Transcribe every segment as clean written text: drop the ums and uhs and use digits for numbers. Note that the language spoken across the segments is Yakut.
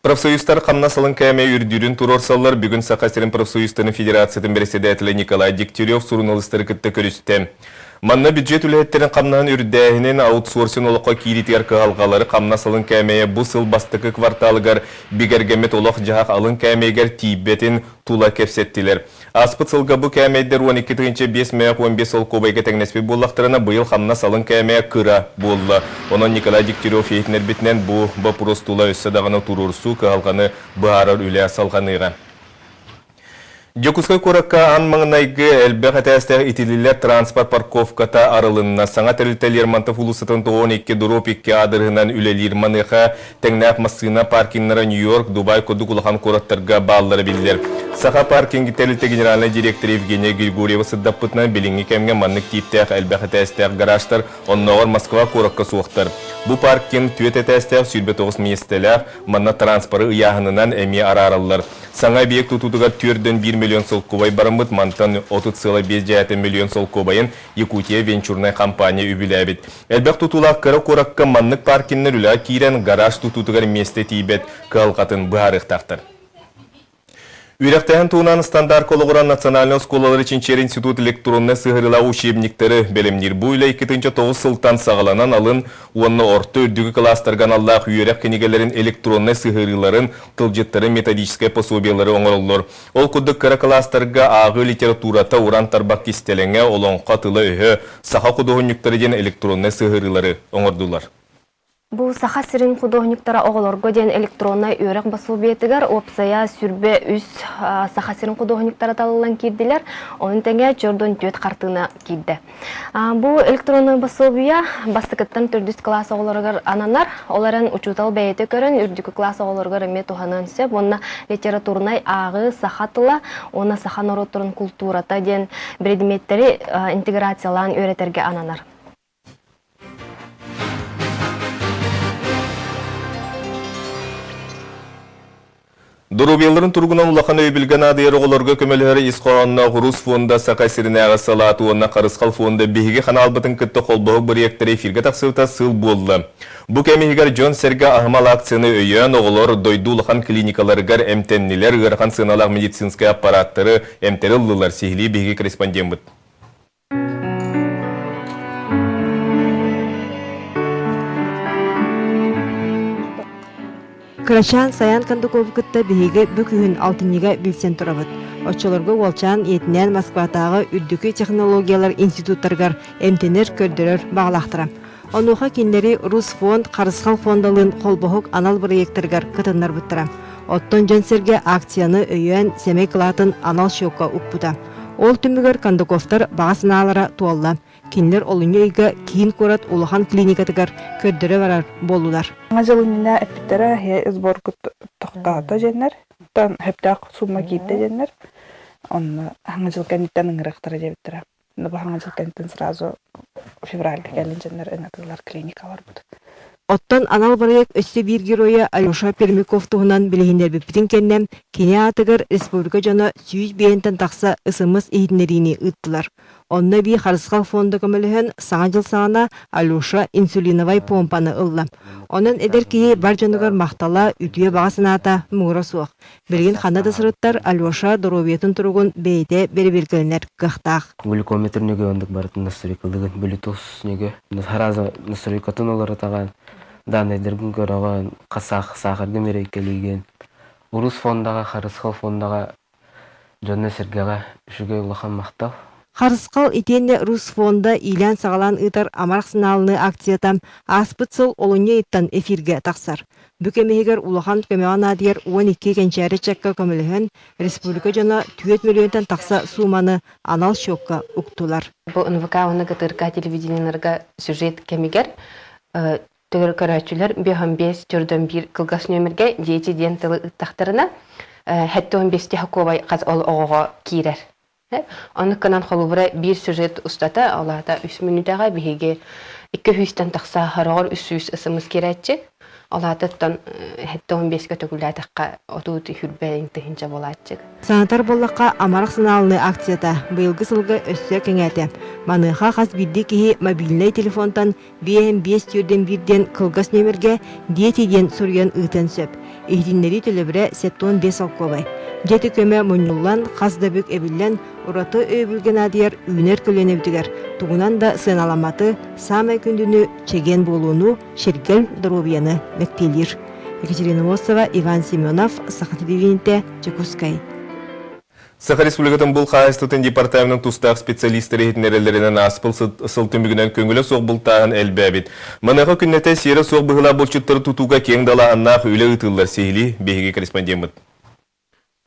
Профсоюзтар хамнас алын кээмэйэ үрдүүрүн туруорсаллар. Бүгүн Саха сирин профсоюзтарын федерациятын бэрэссэдээтэлэ Николай Дегтярев суруналыыстары кытта көрүстэ. Манна бюджет үлэһиттэрин хамнаһын үрдээһинин, аутсорсинг олоххо киириитигэр кыһалҕалары хамнас алын кээмэйэ бу сыл бастакы кварталыгар бигэргэммит олох-дьаһах алын кээмэйигэр тиийбэтин тула кэпсэттилэр. Ааспыт сылга бу кээмэйдэр 12 тыһыынча 5 мөөх 15 солкуобайга тэҥнэспит буоллахтарына, быйыл хамнас алын кээмэйэ кыра буолла. Онон Николай Дегтярев иһитиннэрбитинэн, бу боппуруос тула өссө даҕаны туруорсуу кыһалҕаны быһаарар үлэ салҕаныаҕа. Дьокуускай куоракка аан маҥнайгы элбэх этээстээх итилилэр транспорт парковката арылынна. Саҥа тэрилтэ Лермонтов уулуссатын 92 дробь 2 аадырыһынан үлэлиир. Маныаха тэҥнээх массыына паркингнара Нью-Йорк, Дубай курдук улахан куораттарга бааллара биллэр. Саха паркинг тэрилтэ генеральнай директора Евгения Григорьева сырдаппытынан, билиҥҥи кэмҥэ маннык тииптээх элбэх этээстээх гаражтар оннооҕор Москва куоракка суохтар. Бу паркинг түөрт этээстээх 29 миэстэлээх, манна транспоры ыйааһынынан эмиэ араараллар. Саҥа объект тутуутугар 4,1 миллион солкуобай бараммыт, мантан 30,5 миллион солкуобайын Якутия венчурнай компания үбүлээбит. Элбэх тутуулаах кыра куоракка маннык паркиннар үлэҕэ киирэн, гараж тутуутугар миэстэ тиийбэт кыһалҕатын быһаарыахтаахтар. Үөрэхтээһин туһунан стандартка олоҕуран национальнай оскуолалары чинчийэр институт электроннай сыһыарыылаах учебниктары бэлэмниир. Бу үлэ 2009 сылтан саҕаланан алын уонна орто үрдүкү кылаастарга аналлаах үөрэх кинигэлэрин электроннай сыһыарыыларын, тылдьыттары, методическай пособиелары оҥороллор. Ол курдук кыра кылаастарга ааҕыы литературата, уран тарбах кистэлэҥэ, олоҥхо тыла-өһө, саха худуоһунньуктара диэн электроннай сыһыарыылары оҥордулар. Бу Саха сирин худуоһунньуктара оҕолорго диэн электроннай үөрэх босуобуйатыгар уопсайа 23 Саха сирин худуоһунньуктара талыллан киирдилэр. Ону тэҥэ чордон түөрт хартыына киирдэ. Бу электроннай босуобуйа бастакыттан төрдүс кылаас оҕолоругар ананар. Ол эрэн учуутал бэйэтэ көрөн үрдүкү кылаас оҕолоругар эмиэ туһаныан сөп уонна литературнай ааҕыы, саха тыла уонна саха норуоттарын култуурата диэн предметтэри интеграциялаан үөрэтэргэ ананар. Доруобуйаларын туругунан улахан өйөбүлгэ наадыйар оҕолорго көмөлөһөр ис хоһоонноох Рус фонда Саха сиринээҕи салаат уонна Харысхал фонда биһиги ханаалбытын кытта холбоһук бырайыактара эфиргэ тахсыбыта сыл буолла. Бу кэм иһигэр дьон-сэргэ аһымал акцияны өйөөн, оҕолор дойду улахан клиникаларыгар эмтэннилэр, ыарахан сыаналаах медицинскэй аппараттары, эмтэри ыллылар, сиһилии биһиги корреспондеммыт. Кырачаан Саян Кондукову кытта биһиги бу күһүн алтынньыга билсэн турабыт. Оччолорго уолчаан ийэтинээн Москватааҕы үрдүкү технологиялар институттарыгар эмтэнэр, көрдөрөр баҕалаахтара. Онуоха кинилэри Русфонд Харысхал фондалыын холбоһук анал бырайыактарыгар кытыннарбыттара. Оттон дьон-сэргэ акцияны өйөөн сэмэй кылаатын анал счекка укпута. Ол түмүгэр Кондаковтар баҕа санаалара туолла. Кинилэр олунньу ыйга киин куорат улахан клиникатыгар көрдөрө барар буоллулар. Саҥа дьыл иннинэ эппиттэрэ эһиэ сборгут тохтоото диэннэр, оттон сөптөөх сумма киирдэ диэннэр, онно саҥа дьыл кэнниттэн ыҥырыахтара диэбиттэрэ. Но бу саҥа дьыл кэнниттэн сразу февральга кэлин дьоннор ыҥырдылар клиникаларбыт. Оттон анал бырайыак өссө биир геройа Алеша Пермяков туһунан билиһиннэрбиппитин кэннэ, кини аатыгар республика дьоно 105-тэн тахса СМС иһитиннэриини ыыттылар. Онно эбии Харысхал фонда көмөлөһөн, Саҥа дьыл саҕана Алеша инсулиновай помпаны ылла. Онон эдэр киһи бар дьонугар махтала, үтүө баҕа санаата муҥура суох. Билигин ханна да сырыттар Алеша доруобуйатын туругун бэйэтэ бэрэбиэркэлэнэр кыахтаах. Глюкометр нөҥүө оннук барытын настройкалыгын, Bluetooth нөҥүө сразу настройкатын уларытаҕын, данныйдаргын көрөҕүн, саахаргын эрэйкэлиигин. Урус фондаҕа, Харысхал фондаҕа дьонно-сэргэҕэ үчүгэй улахан махтал. Харысхал итиэннэ Русфонда иилээн-саҕалаан ыытар амарах санаалыныы акцията ааспыт сыл олунньу ыйыттан эфиргэ тахсар. Бу кэм иһигэр улахан көмөҕө наадыйар 12 кэнчээри ыччакка көмөлөһөн, республика дьоно 4 миллионтан тахса сууманы анал счекка уктулар. Бу НВК уонна ГТРК телевидениеларга сюжет кэмигэр көрөөччүлэр 55 төрдөн биир кылгас нүөмэргэ дети диэн тылы ыыттахтарына, 75 хокуобай хас ол оҕоҕо киирэр. Оннук гынан холобура биир сюжет устата, ол аата үс мүнүүтэҕэ биһиги 200-тэн тахса хороҕор 300 СМС киирээччи. Ол аатыттан 75-кэ төгүллээтэххэ 30 тыһыынча буолааччы. Санатар буоллахха, амарах санаалынай акцията быйылгы сылга өссө кэҥээтэ. Маныаха хас биирдии киһи мобильнай телефонтан 5 5 4 1 диэн кылгас нүөмэргэ «Дети» диэн суруйан ыытыан сөп. Иһитиннэрии төлөбүрэ 75 солкуобай. Дьэ ити көмө мунньуллан, хас да бүк эбиллэн, ураты өйөбүлгэ наадыйар үүнэр көлүөнэбитигэр тугунан да сыаналамматы, саамай күндүнү чэгиэн буолууну, чиргэл доруобуйаны мэктиэлиир. Екатерина Мосова, Иван Семенов, Саха телевидениетэ, Дьокуускай. Саха Республикатын бул хаһаайыстыбатын департаменын тустаах специалистара иһитиннэрэллэринэн ааспыт сыл түмүгүнэн көҥүлэ суох бултааһын элбээбит. Маныаха күннэтэ сиэрэ суох быһыылаах булчуттары тутууга киэҥ далааһыннаах үлэ ыытыллар сиһилии биһиги корреспондеммыт.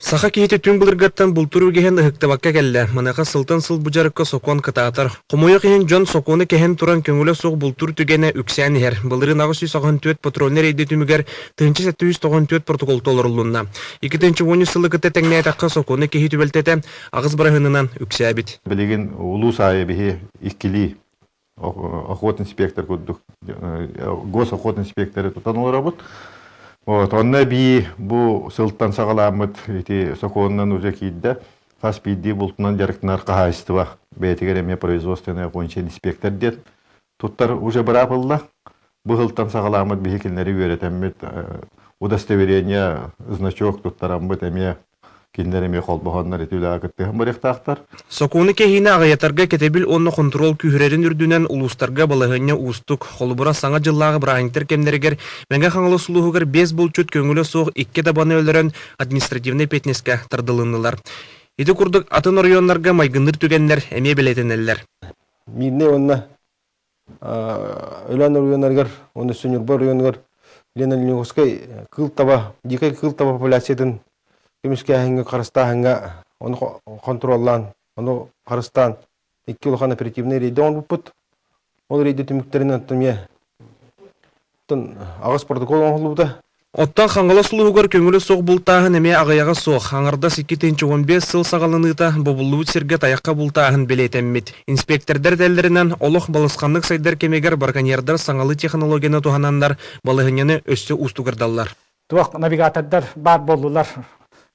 Саха киһитэ түҥ былыргыттан бултуур үгэһин ыһыктыбакка кэллэ. Маныаха сылтан сыл бу дьарыкка сокуон кытаатар. Хомойуох иһин дьон сокуону кэһэн туран көҥүлэ суох бултуур түгэнэ үксээн иһэр. Былырыын 894 патрульнай рейдэ түмүгэр 1794 протокол толоруллунна. 2013 сылы кытта тэҥнээтэххэ сокуону киһи түбэлтэтэ аҕыс быраһыанынан үксээбит. Билигин улуус аайы биһи иккилии охотинспектор курдук госохотинспекторы тутан олоробут. Вот, онно эбии бу сылтан саҕаламмыт ити сокуонунан уже киирдэ. Хас биирдии бултунан дьарыктанар хаһаайыстыба бэйэтигэр эмиэ производственный охотничий инспектор диэн туттар уже быраап ылла. Бу сылтан саҕаламмыт биһи кинилэри үөрэтэммит удостоверение, значок туттараммыт эмиэ кинилэр эмиэ холбоһоннор ити үлэҕэ кыттыһан барыахтаахтар. Сокуону кэһиини аҕыйатарга кэтэбил уонна хонтуруол күүһүрэрин үрдүнэн улуустарга балаһыанньа уустук. Холобура, Саҥа дьыллааҕы бырааһынньыктар кэмнэригэр Мэҥэ Хаҥалас улууһугар биэс булчут көҥүлэ суох икки табаны өлөрөн административнай эппиэтинэскэ тардылыннылар. Ити курдук атын оройуоннарга майгынныыр түгэннэр эмиэ бэлиэтэнэллэр. Мирнэй уонна Өлөөн оройуоннарыгар уонна Ньурба оройуонугар Лена Леневскай кыыл таба, дикай кыыл таба популяциятын көмүскээһиҥҥэ, харыстааһыҥҥа ону хонтуруоллаан, ону харыстаан икки улахан оперативнай рейдэ оҥорбуппут. Ол рейдэ түмүктэринэн оттон эмиэ аҕыс протокол оҥоһуллубута. Оттон Хаҥалас улууһугар көҥүлэ суох бултааһын эмиэ аҕыйаҕа суох. Аҥардас 2015 сыл саҕаланыыта бобуллубут сиргэ тайахха бултааһын бэлиэтэммит. Инспектордар этэллэринэн, олох балысханнык сайдар кэмигэр браконьердар саҥалыы технологияны туһананнар балаһыанньаны өссө уустугурдаллар. Туох навигатордар баар буоллулар.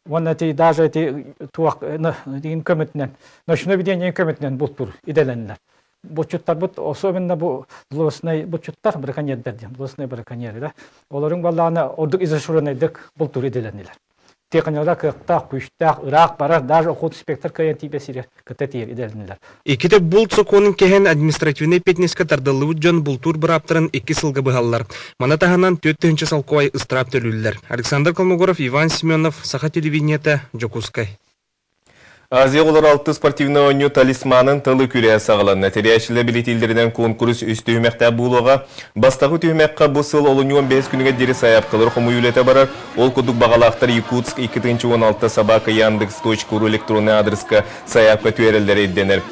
Уонна эти даже эти туох көмөтүнэн, ночной видение көмөтүнэн бултуур идэлэннилэр. Булчуттарбыт особенно бу злостный булчуттар браконьердар диэн злостный браконьеры да олорун баллаана ордук изошуренайдык бултуур идэлэннилэр. Техникалара кыахтаах, күүстээх, ыраах барар, даже охотинспектор кыайан тиийбэт сиригэр кытта тиийэр идэлэннилэр. Иккитэ булт сокуонун кэһэн административнай эппиэтинэскэ тардыллыбыт дьон бултуур бырааптарын икки сылга быһаллар. Маны таһынан 4000 солкуобай ыстараап төлүүллэр. Александр Колмогоров, Иван Семенов, Саха телевидениета, Дьокуускай. Азия оҕолоро алтыс спортивнай оонньуу талисманын тылы күрэһэ саҕаланна. Тэрийээччилэр билитиилэринэн куонкурус үс түһүмэхтээх буолуоҕа. Бастакы түһүмэххэ бу сыл олунньу 15 күнүгэр диэри сайаапкалары хомуйуу үлэтэ барар. Ол курдук баҕалаахтар Якутск 2016 собака Яндекс.ру электроннай аадырыска сайаапка түһэрэллэрэ ирдэнэр.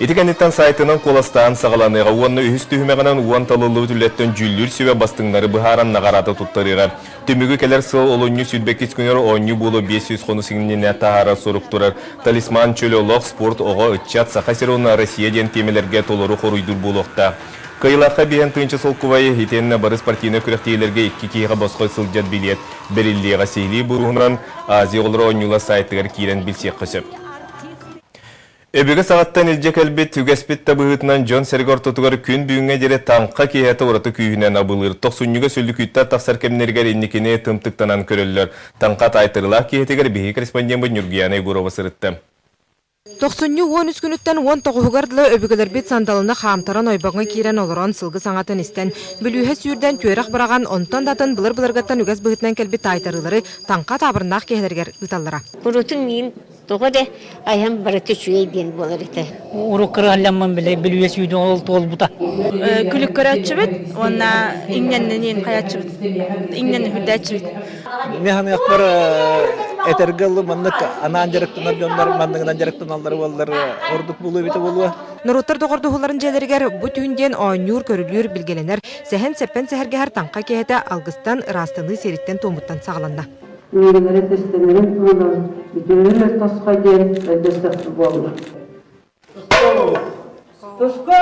Ити кэнниттэн сайтынан куоластаан саҕаланыаҕа уонна үһүс түһүмэҕинэн уон талыллыбыт үлэттэн дьүүллүүр сүбэ бастыҥнары быһааран наҕараада туттарыаҕа. Түмүгү кэлэр сыл олунньу 22 күнүгэр оонньуу буолуо 500 хонус иннинэ таһаарар сорук турар. Талисман чөл олох, спорт, оҕо, ыччат, Саха сирэ уонна Россия диэн тиэмэлэргэ толору хоруйдуур буолуохтаах. Кыайыылаахха биһэн тыынча солкуобайы итиэннэ бары спортивнай күрэхтэһиилэргэ икки киһиэхэ босхо сылдьар билиэт бэриллиэҕэ. Сиһилии буруһунан Азия оҕолоро оонньуулар сайтыгар киирэн билсиэххэ сөп. Өбүгэ саҕаттан илдьэ кэлбит үгэспит да быһыытынан дьон-сэргэ ортотугар күн бүгүҥҥэ диэри таҥха киэһэтэ ураты күүһүнэн абылыыр. Тохсунньуга сүллүкүүттэр тахсар кэмнэригэр инникини тымтыктанан көрөллөр. Таҥха таайтарыылаах киэһэтигэр биһиги корреспондеммыт Ньургуйаана Егорова сырытта. Тохсунньу 13 күнүттэн 19-угар дылы өбүгэлэрбит сандалыны хаамтаран ойбоҥҥо киирэн олорон сылгы саҥатын истэн, бүлүүһэ сүүрдэн түөрэх быраҕан, онтон да атын былыр-былыргыттан үгэс быһыытынан кэлбит таайтарыылары таҥха таабырыннаах киэһэлэригэр ыыталлара. Курутун миин Тоҕо эрэ айан барыта үчүгэй диэн буолар этэ. Урукку ырыалламмын билэ бүлүүэ сүүдүн ол туолбута. Күлүк көрөөччүбүт уонна иҥнэннин хайааччыбыт иҥнэн үрдээччибит. Механыахпар этэргэ ылы маннык анаан дьарыктанар дьоннор манныгынан дьарыктаналлар буоллар ордук буолуо эбитэ буолуо. Норуоттар доҕордоһууларын дьиэлэригэр бу түүн диэн оонньуур-көрүлүүр билгэлэнэр, сэһэн-сэппэн сэһэргэһэр таҥха киэһэтэ алгыстан, ыраастаныы сиэриттэн-туомуттан саҕаланна. Миэрэлэри түстэнэрин туһунан үтүөрү тосхо диэн өйдөстөхпүт буолла. Туску!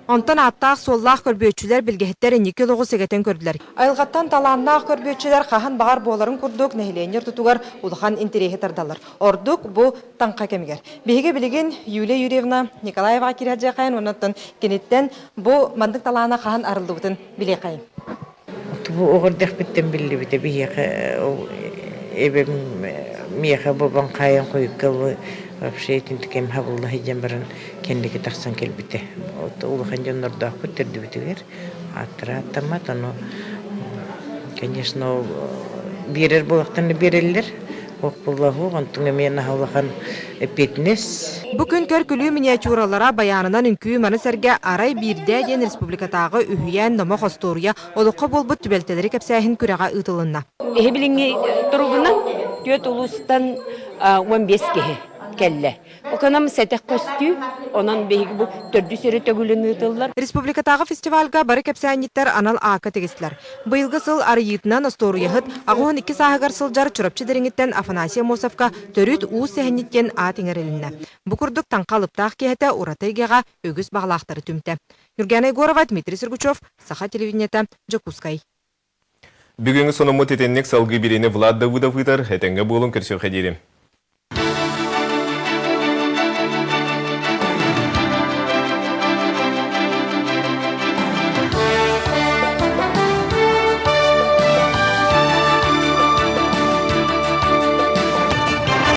Онтон ааттаах-суоллаах көрбүөччүлэр, билгэһиттэр инники олоҕу сэгэтэн көрдүлэр. Айылҕаттан талааннаах көрбүөччүлэр хаһан баҕар буоларын курдук нэһилиэнньэ ортотугар улахан интэриэһи тардаллар. Ордук бу таҥха кэмигэр. Биһиги билигин Юлия Юрьевна Николаеваҕа киирээдьиэхэйин уонна оттон киниттэн бу маннык талаана хаһан арыллыбытын билиэхэйин. Бу оҕо эрдэхпиттэн биллибитэ биһиэхэ ол эбэм миэхэ бобон хаайан хойукка вообще итинтикэм хабылла сылдьан баран кэнники тахсан кэлбитэ. Улахан дьоннордоохпут төрдүбүтүгэр ааттара ааттаммат, ону конечно ол биэрэр буолахтарына биэрэллэр. Ох буллаһуох, онтуҥ эмиэ наһаа улахан эппиэтинэс. Бу күн көр-күлүү миниатюралара байаанынан үҥкүү маны сэргэ Арай биирдэ диэн республикатааҕы үһүйээн номох остуоруйа олоххо буолбут түбэлтэлэри кэпсээһин күрэҕэ ыытылынна. Эһи билиҥҥи туругунан түөрт улуустан 15 киһи кэллэ. Оконом сэтэх көстүү, онон биһиги бу төрдүс өрө төгүлүн ыытыллар. Республикатааҕы фестивальга бары кэпсээнньиттэр анал аакка тигистилэр. Быйылгы сыл арыйыытынан остуоруйаһыт 82 сааһыгар сылдьар Чурапчы Дириҥиттэн Афанасий Аммосовка төрүт уус сэһэнньит диэн аат иҥэрилиннэ. Бу курдук таҥха алыптаах киэһэтэ ураты эйгэҕэ үгүс баҕалаахтары түмтэ. Ньургуяна Егорова, Дмитрий Сергучев, Саха телевидениета, Дьокуускай. Бүгүҥҥү сонуммут итинник салгыы бириини Влад Давыдов ыытар. Этэҥҥэ буолуҥ, көрсүөххэ диэри.